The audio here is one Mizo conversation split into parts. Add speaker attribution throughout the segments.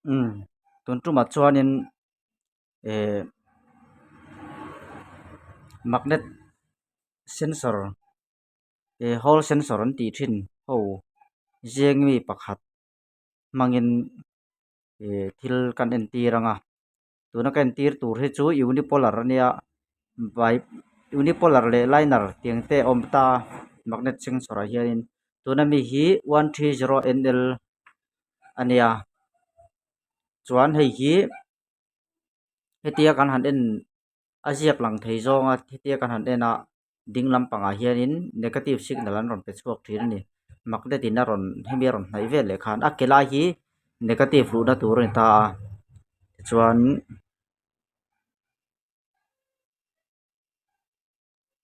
Speaker 1: Umm tun tumah chuanin eh magnet sensor eh hall sensor an tih thin ho zeng mi pakhat hmangin eh thil kan entir ang a tuna ka entir tur hi chu unipolar ania vai unipolar leh liner tiang te a awm ta a magnet sensor ah hianin tuna mi hi one three zero N L ania chuan hei hi hetia kan han en a ziak lang thei zawng a hetia kan han en a ding lampangah hianin negative signal an rawn pe chhuak thin a ni magnet in a rawn hemi a rawn hnaih vel leh khan a ke lai hi negative luhna tur a ni ta a tichuan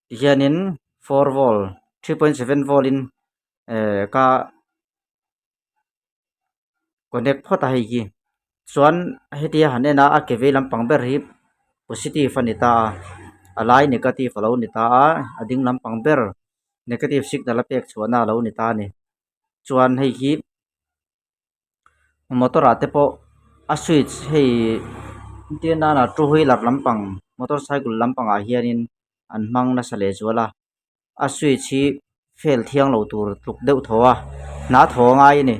Speaker 1: tihianin four volt 3.7 volt in eh ka connect phawt a hei hi chuan hetia han en a a ke vei lampang ber hi positive a ni ta a a lai negative a lo ni ta a a ding lampang ber negative signal a pek chhuahna a lo ni ta a ni chuan hei hi motor ah te pawh a switch hei entir nana two wheeler lampang motorcycle lampangah hianin an hmang nasa leh zual a. A switch hi fail thiang lo tur tluk deuh thaw a hna thaw a ngai a ni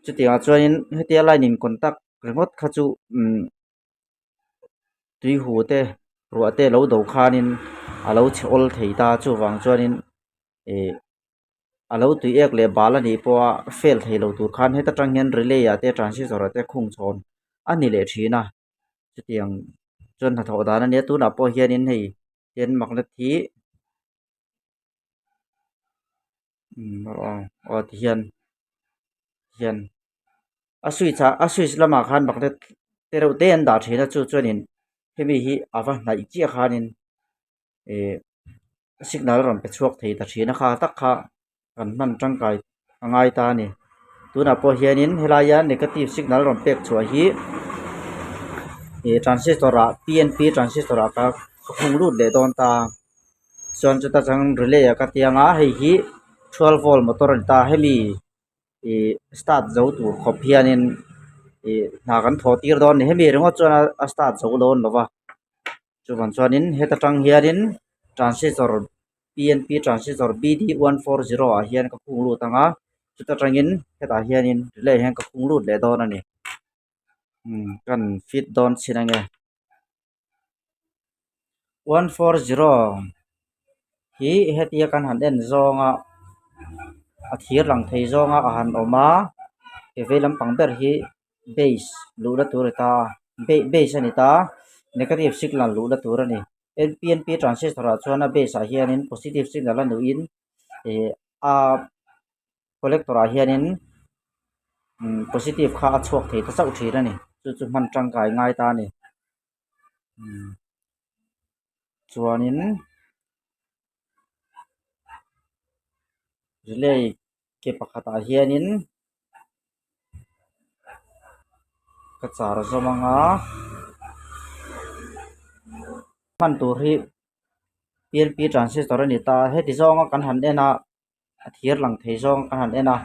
Speaker 1: chutiangah chuanin hetia line in contact ringawt kha chu umm tui hu te ruah te lo do khanin a lo chhe awl thei ta chuvang chuanin ih a lo tui ek leh bal a nih pawha fail thei lo tur khan heta tang hian relay ah te transistor ah te khung chhawn a ni leh thin a chutiang chuan hnathawh dan a nia tunah pawh hianin hei hian magnet hi umm aw tihian hian a switch ah a switch lamah khan magnet te reuh te an dah thin a chu chuanin hemi hi a va hnaih chiah khanin ih signal a rawn pe chhuak thei ta thin a kha tak kha kan hman tangkai a ngai ta a ni tunah pawh hianin helaia negative signal rawn pek chhuah hi ih transistor ah p n p transistor ah ka khung lut leh dawn ta chuan chuta tang relay ah ka tiang a hei hi twelve volt motor a ni ta hemi ih start zo tur khawp hianin ih hna kan thawh tir dawn a ni hemi ringawt chuan a start zo dawn lo va chuvang chuanin heta tang hianin transistor P N P transistor B D 140 ah hian ka khung lut ang a chuta tangin hetah hianin relay hian ka khung lut leh dawn a ni umm kan fit dawn chin ange 140 hi hetia kan han en zawng a a thir lang thei zawng a a han awm a ke vei lampang ber hi base luhna tur a ni ta a base a ni ta negative signal luhna tur a ni. N P N P transistor ah chuan a base ah hianin positive signal a nuhin ih a collector ah hianin umm positive kha a chhuak thei ta chauh thin a ni chu chu hman tangkai ngai ta a ni umm chuanin relay ke pakhatah hianin ka char zawm anga hman tur hi p n p transistor a ni ta heti zawnga kan han en a a thir lang thei zawng kan han en a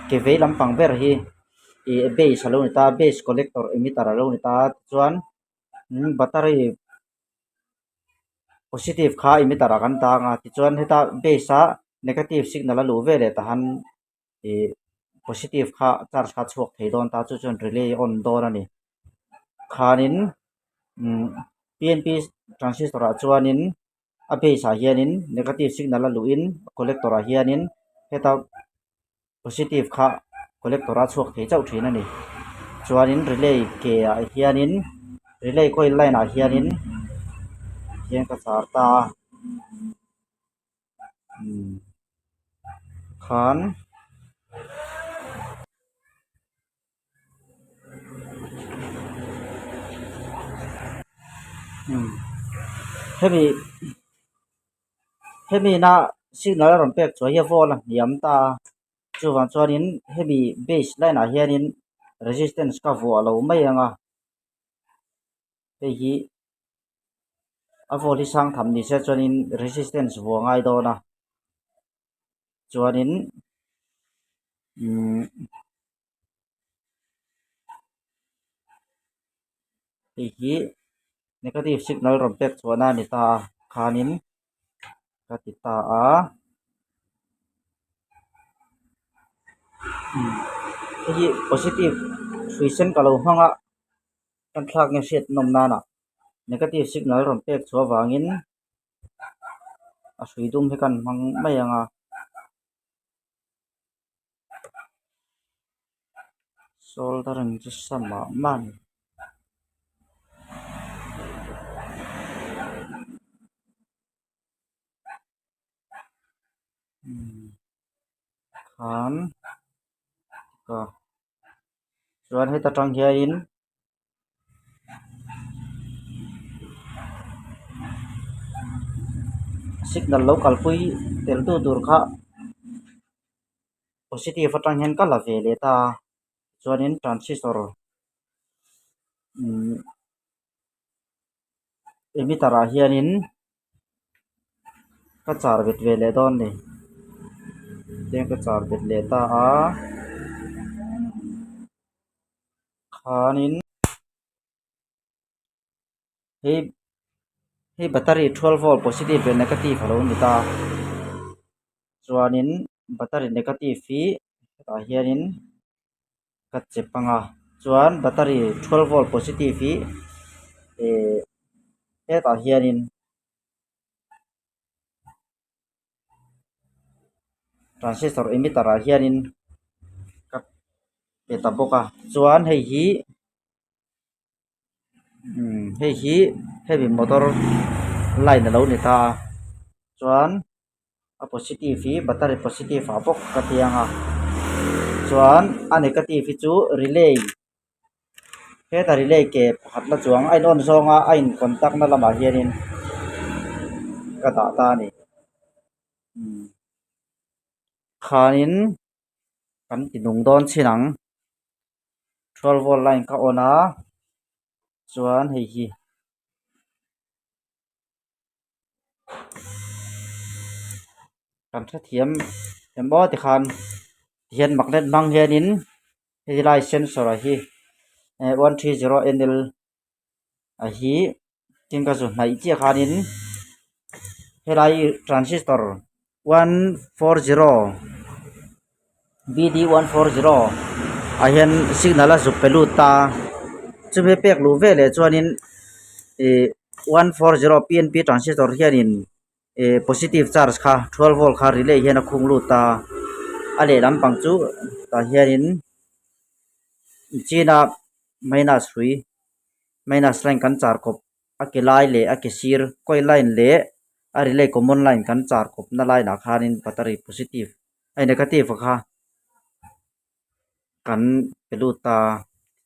Speaker 1: ke vei lampang ber hi ih base alo ni ta base collector emitter alo ni ta tichuan battery positive kha emitter ah kan tang a tichuan heta base a negative signal a luh veleh tahan ih positive kha charge kha a chhuak thei dawn ta chu chuan relay a on dawn a ni khanin umm p n p transistor ah chuanin a base ah hianin negative signal a luhin collector ah hianin heta positive kha collector a chhuak thei chauh thin a ni chuanin relay ke ah hianin relay coil line ah hianin hian ka char ta a umm khan. Umm hemi hemi na signal a rawn pek chhuah hi a volt a hniam ta a chuvang chuanin hemi base line ah hianin resistance ka vuah lo mai ang a hei hi a volt hi sang tham ni se chuanin resistance vuah a ngai dawn a chuanin umm. Hei hi negative signal rawn pek chhuahna a ni ta a khanin ka ti ta a hei hi positive hrui sen ka lo hmang a kan thlak nge hriat nawm nana negative signal rawn pek chhuah avangin a hrui dum hi kan hmang mai ang a. Soldering chu samah man khan ka chuan heta tang hianin signal lo kalpui tel tu tur kha positive atang hian ka la ve leh ta a chuanin transistor umm emitter ah hianin ka char bet ve leh dawn a ni tihian ka char bet leh ta a khanin hei hei battery twelve volt positive leh negative a lo ni ta chuanin battery negative hi hetah hianin ka chep ang a chuan battery twelve volt positive hi ihh hetah hianin transistor emitter ah hianin ka pe ta bawk a chuan hei hi umm hei hi hemi motor line alo ni ta a chuan a positive hi battery positive ah bawk ka ti ang a chuan a negative hi chu relay heta relay ke pakhat la chuang a in on zawng a a in contact na lamah hianin ka dah ta a ni umm khanin kan ti nung dawn chin ang twelve volt line ka on a chuan hei hi. Kan hrethiam em aw tikhan tihian magnet hmang hianin hei lai sensor ah hi eh one three zero N L a hi tin ka zu hnaih chiah khanin helai transistor one four zero B D one four zero ah hian signal a zuk pe lut ta chumi pek luh veleh chuanin ih one four zero P N P transistor hianin ih positive charge kha twelve volt kha relay hian a khung lut ta a lehlam pang chu tah hianin china minus hrui minus line kan char kawp a ke lai leh a ke sir coil line leh a relay common line kan char kawp na line ah khanin battery positive a negative a kha kan pe lut ta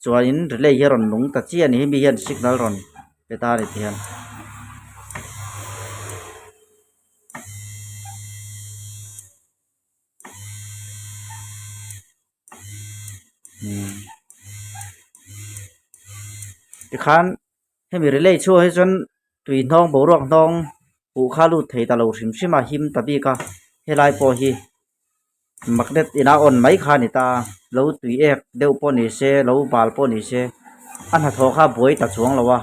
Speaker 1: chuanin relay hi a rawn nung ta chiah a ni hemi hian signal rawn pe ta a ni ti hian. Tikhan hemi relay chhuah hi chuan tui hnawng boruak hnawng huh kha lut thei ta lo hrim hrim a him ta bik a helai pawh hi magnet ina on mai kha a ni ta lo tui ek deuh pawh ni se lo bal pawh ni se a hnathawh kha a buai ta chuang lo a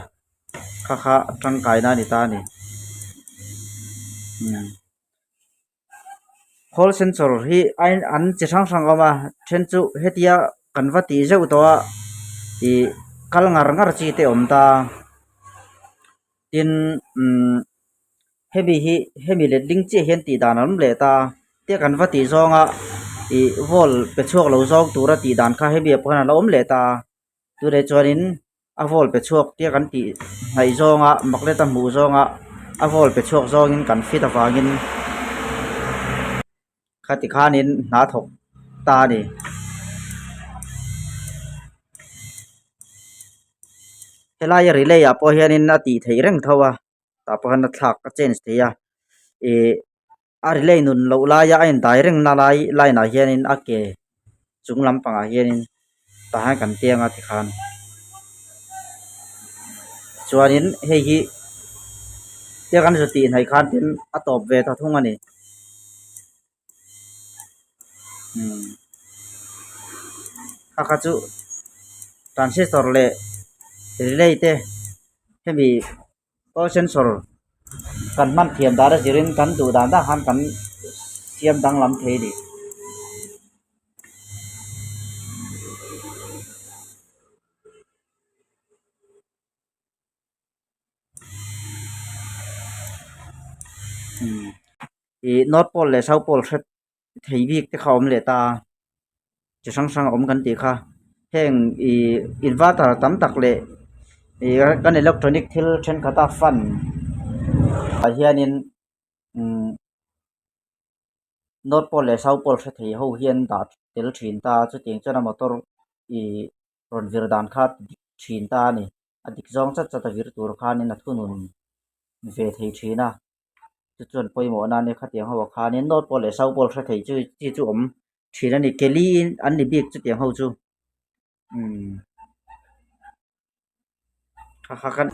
Speaker 1: kha kha tangkaina a ni ta a ni. Hall sensor hi a in an chi hrang hrang a awm a then chu hetia kan va tih zeuh tawh a ih kal ngar ngar chi te a awm ta tin umm hemi hi hemi letling chiah hian tih dan a awm leh ta tia kan va tih zawng a ih volt pe chhuak lo zawng tura tih dan kha hemi ah pawh hian a lo awm leh ta tunah chuanin a volt pe chhuak tia kan tih hnaih zawnga magnet a hmuh zawnga a volt pe chhuak zawngin kan fit avangin khati khanin hna thawk ta a ni. Helai relay ah pawh hianin a tih theih reng tho a tah pawh hian a thlak a change thei a ih a relay nun loh laia a indai reng na lai line ah hianin a ke chung lampangah hianin tah hian kan tiang a tikhan chuanin hei hi tia kan zu tih hnaih khan tin a tawp ve ta thung a ni umm kha kha chu transistor leh relay te. Hemi power sensor kan hman thiam dan a zirin kan duh dan dan khan kan siam danglam thei a ni. Ih north pole leh south pole hre thei bik te kha a awm leh ta a chi hrang hrang a awm kan tih kha heng ih inverter tam tak leh ih kan electronic thil thenkhat a fan ah hianin umm north pole leh south pole hre thei ho hian dah tel thin ta a chutiang chuan a motor ih rawn vir dan kha dik thin ta a ni a dik zawng chat chat a vir tur khanin a thunun ve thei thin a chu chuan pawimawh na ania khatiang ho ah khanin north pole leh south pole hre thei chu chi chu awm thin a ni keli an ni bik chutiang ho chu umm kha kha kan.